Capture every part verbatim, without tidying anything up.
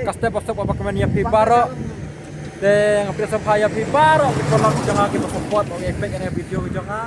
Ka step ba suk ba kmen ïa phi baroh. Te nga pyrshang ïa phi baroh ki paralok jong nga kiba support, ba ïa peit ïa ka video ka jong nga.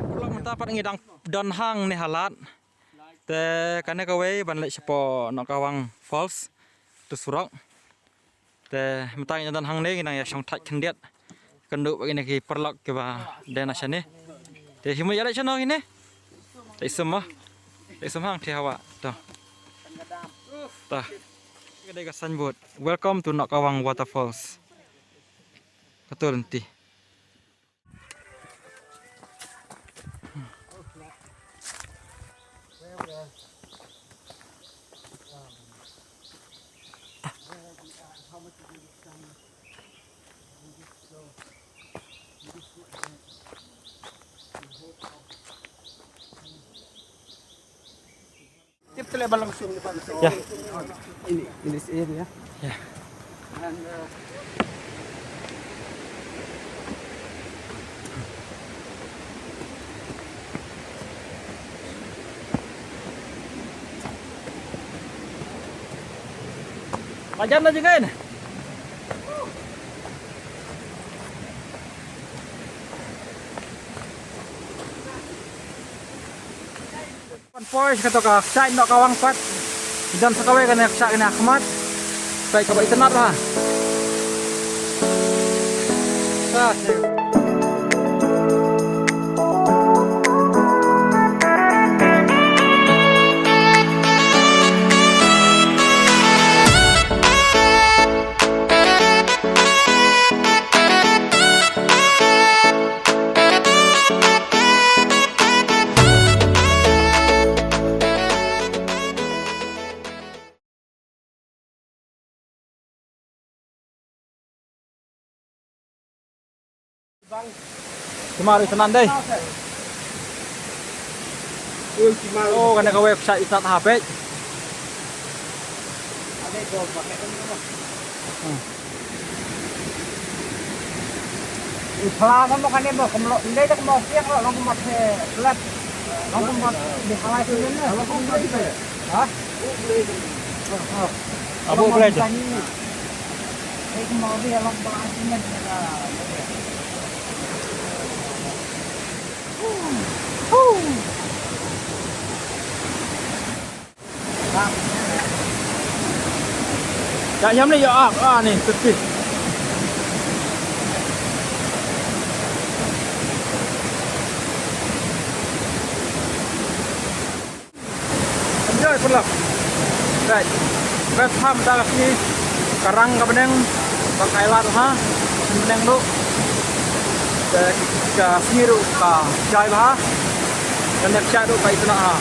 Paralok, mynta pat ngi dang don hangne ha lad. Te kane kawei ban leit shapoh Nohkawang Falls, tu surok. Te mynta ngi don hangne, ngi nang ïa shong thait khyndiat. Kynduh bad kine ki paralok kiba dei na shane. Te hi mo ïa leit shano kine. Te isum mo. Te isum hangtei hawa. To. To. Ka dei ka signboard. Welcome to Nohkawang Waterfalls. Kato lynti. Tip tele balang sung depan. Yeah. Ini, in this area. Yeah. And, uh, Lajan na jingin. Poi kato ka kshaid noh ka wang pat. Jan sa kawei kane kshaid kane ha khmat. Kshaid kaba itynnad ha. Sa. Kimar itynnad dei. Oh, kane kawei kshaid itynnad ha peit. Hmm. Ipla mo kane mo kumlo, ndai dak mo siang lo, long mo se lep. Long mo di halai sini na. Ha? Abu play tu. Ai mo di long mo sini na. Ya, yam ni ya, ah, ah, ni, fifty. Enjoy pulak. Right. Best ham ta ka sngi. Ka rang ka bneng. Ka kai lad ha. Bneng tu. Ka, ka sngi tu ka jai bha. Ka nek jai tu ka itynnad ha.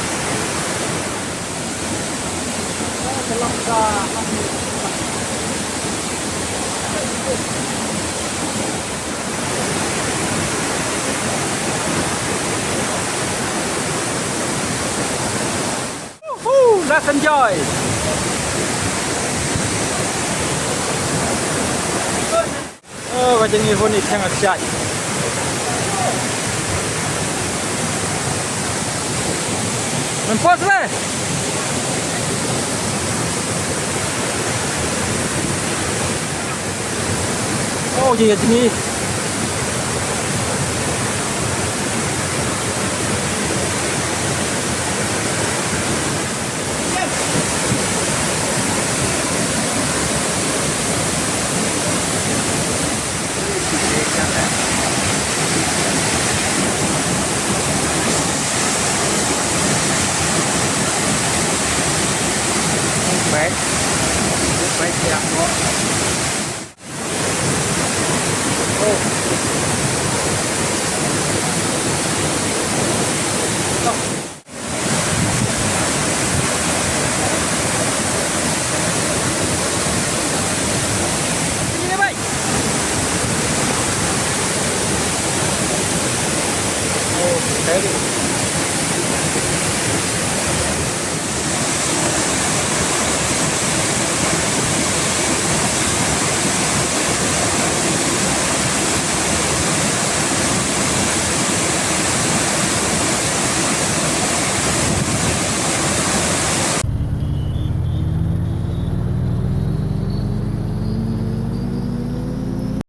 Woohoo, let's enjoy. Oh, ka jingïakhun i teng ak shai. Men pos le. Oh, jingïakhun. Baik. Baik, ya.